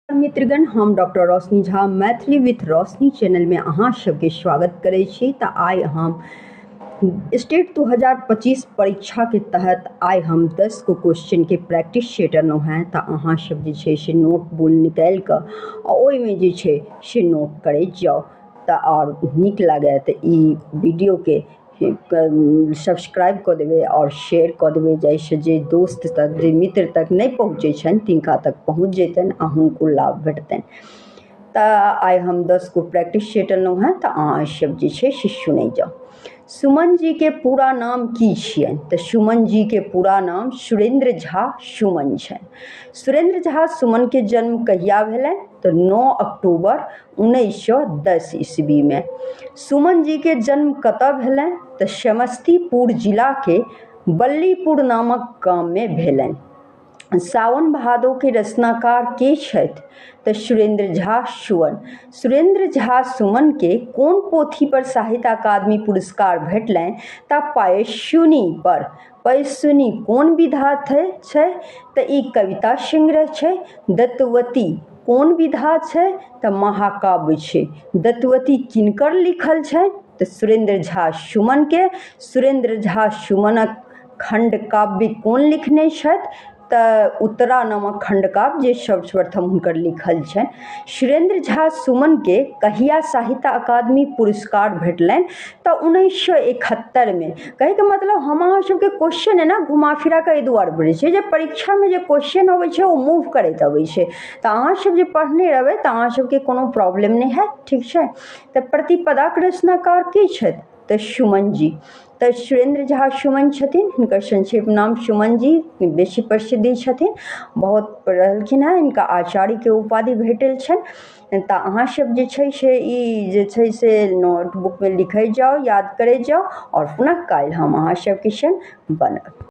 मित्रगण, हम डॉक्टर रोशनी झा मैथिली विथ रोशनी चैनलमे अहाँ सबके स्वागत करै छी। तऽ आइ हम स्टेट 2025 परीक्षाके तहत आइ हम 10 गो क्वेश्चनके प्रैक्टिस सेट अनलहुँ हेँ। तऽ अहाँ सब जे छै से नोटबुक निकालि कऽ आ ओहिमे जे छै से नोट करैत जाउ। तऽ आओर नीक लागए तऽ ई वीडियोके सब्सक्राइब कऽ देबै आओर शेयर कऽ देबै, जाहिसँ जे दोस्त तक, जे मित्र तक नहि पहुँचै छनि, तिनका तक पहुँच जेतनि आ हुनको लाभ भेटतनि। तऽ आइ हम 10 गो प्रैक्टिस सेट अनलहुँ हेँ, तऽ अहाँ सब जे छै से सुनै जाउ। सुमन जीके पूरा नाम की छियनि? तऽ सुमन जीके पूरा नाम सुरेंद्र झा सुमन छनि। सुरेंद्र झा सुमनके जन्म कहिया भेलनि? तऽ 9 अक्टूबर 1910 ईस्वीमे। सुमन जीके जन्म कतऽ भेलनि? तऽ समस्तीपुर जिलाके बल्लीपुर नामक गाममे भेलनि। सावन भादोके रचनाकार के छथि? तऽ सुरेंद्र झा सुमन। सुरेंद्र झा सुमनके कोन पोथी पर साहित्य अकादमी पुरस्कार भेटलनि? तऽ पायस्विनी पर। पयस्विनी कोन विधा छै? तऽ ई कविता संग्रह छै। दत्तवती कोन विधा छै? तऽ महाकाव्य छै। दत्तवती किनकर लिखल छै? तऽ सुरेंद्र झा सुमनके। सुरेंद्र झा सुमनक खंड काव्य कोन लिखने छथि? तऽ उत्तरा नामक खंडकाव्य जे सर्वप्रथम हुनकर लिखल छनि। सुरेंद्र झा सुमनके कहिया साहित्य अकादमी पुरस्कार भेटलनि? तऽ 1971मे। कहैके मतलब हम अहाँ सबके क्वेश्चन एना घुमा फिरा कऽ एहि दुआरे बजै छियै जे परीक्षामे जे क्वेश्चन अबै छै ओ मूव करैत अबै छै। तऽ अहाँ सब जे पढ़ने रहबै तऽ अहाँ सबके कोनो प्रॉब्लम नहि हैत, ठीक छै? तऽ प्रतिपदाक रचनाकार के छथि? तऽ सुमन जी। तऽ सुरेंद्र झा सुमन छथिन, हिनकर संक्षिप्त नाम सुमन जी बेसी प्रसिद्धि छथिन, बहुत रहलखिन हेँ। हिनका आचार्यके उपाधि भेटल छनि। तऽ अहाँ सब जे छै से ई जे छै से नोटबुकमे लिखैत जाउ, याद करैत जाउ आओर पुनः काल्हि हम अहाँ सबके संग बनब।